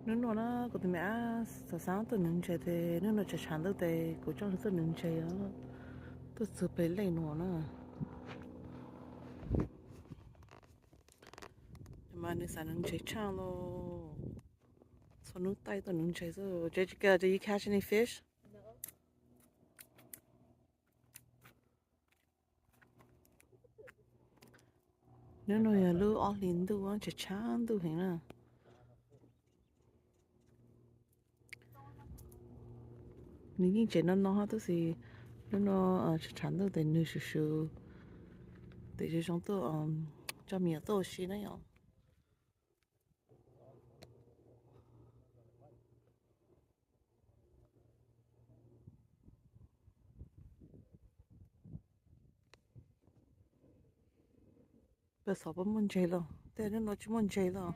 Hnub no na kuv tus me ab xav xav tuaj nuv ntses tes hnub no tshav tshav ntuj tes kuv coj nws tuaj nuv ntses os. Tuaj txug pem lej nuav na. Mas nws xav nuv ntses tshaj lauj. Txhua hnub taij tuaj nuv ntses xwb. Jessica, do you catch any fish? Hnub no yog lub ob hlis ntuj, tshav tshav ntuj heev na. Nws yeej tseem no no hab tab sis hnub no tshav tshav ntuj tes nws swm swm, tes zoo zoo tuaj coj me nyuam tuaj ua si na yom. Peb xav puas muaj ntses los, tej hnub no tsis muaj ntses los.